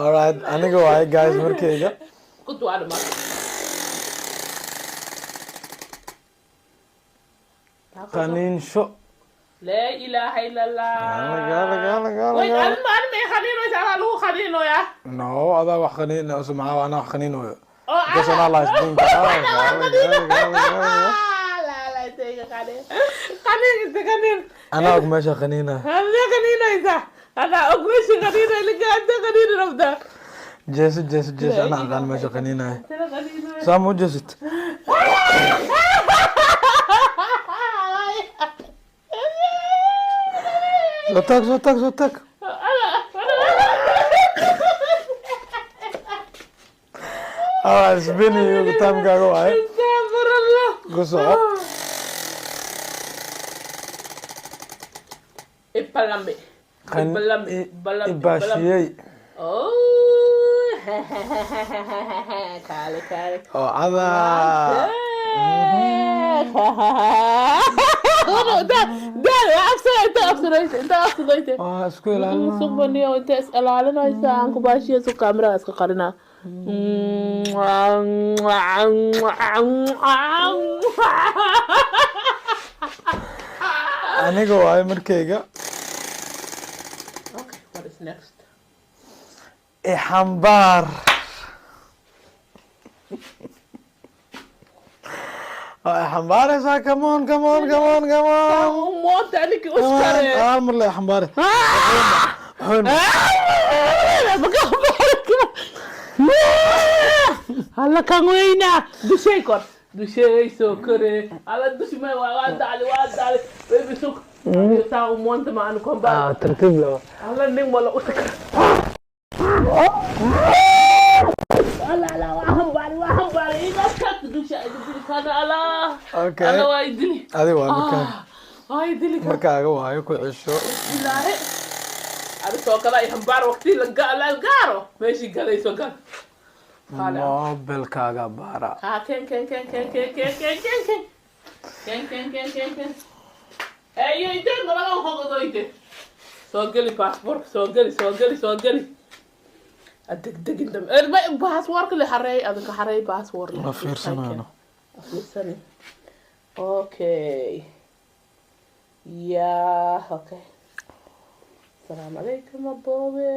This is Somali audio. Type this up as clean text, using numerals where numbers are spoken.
Alright, aniga waaye guys markayga. Kuntu waa dhamaatay. Qaniinsho. Laa ilaaha illa Allah. Gaala, gaala, gaala, Wait, gaala. anima anima qaniinaysa, anaa lagu qaniinoyaa. No, adaa wax qaniin ose, maxaa anaa wax qaniinoyo? Oo. Because anaa laa isbuunka. Gaala, gaala, gaala, gaala. Laa laa, intayga qaniin qaniin, inta qaniin. Anaa og meesha qaniinaya. Hadee qaniinaysa? Anaa og meesha qaniinay linka, hadee qaniini rabtaa? Jeeso, jeeso, jeeso, anaa aqaan meesha qaniinaya. Intee qaniinaya? Saa ma u jeesid? Soo taag, soo taag, soo taag. Alright, spinning timekaaga waaye. Astaghfirullah. Ku soco. Ibalambi. Ibalambi. Balambi. Ibaashiyey. Oh, kaale, kaale. Oo cadaa. Waa isku ilaalina. Sugbaniyo, inta is ilaalinaysa, aan ku baashiya su kaamiraha iska qarinaa. Aniga waaye markayga. Okay, what is next? Ixambaar. Waa ixambaaraysaa. Come on, come on, come on, come on. Moota ninki uskare. Hal mar la ixambaare. Xun. Alla, kan weyna dushay kor, dushay soo kore. Alla, dushi may, waa dacli, waa dacli. Baby, sug saa u moonta ma anu komba. Ah, tartiib laba. Alla, nin wala uskar. Alla, alla, waa hambaari, waa hambaari, iga tag dusha iga dili kana. Alla. Okay. Alla, waa idili. Adi waa markaaga. Waa idili. Markaaga waayo, ku cesho. Ilaahe, adi soo gala i hambaar waqti la la gaaro meeshii galayso gal. Mobilkaaga baara. Ha, ken ken ken ken ken ken ken ken ken ken ken ken ken ken. Eyo, intee ngolaga hogodoyte? Soo geli passport, soo geli, soo geli, soo geli. Adegdegin dam passportka la xareey, adinka xareey passport. Ma fiirsanayno. Fiirsani. Okay, yeah, okay. Asalaamu calaykum, aboobe.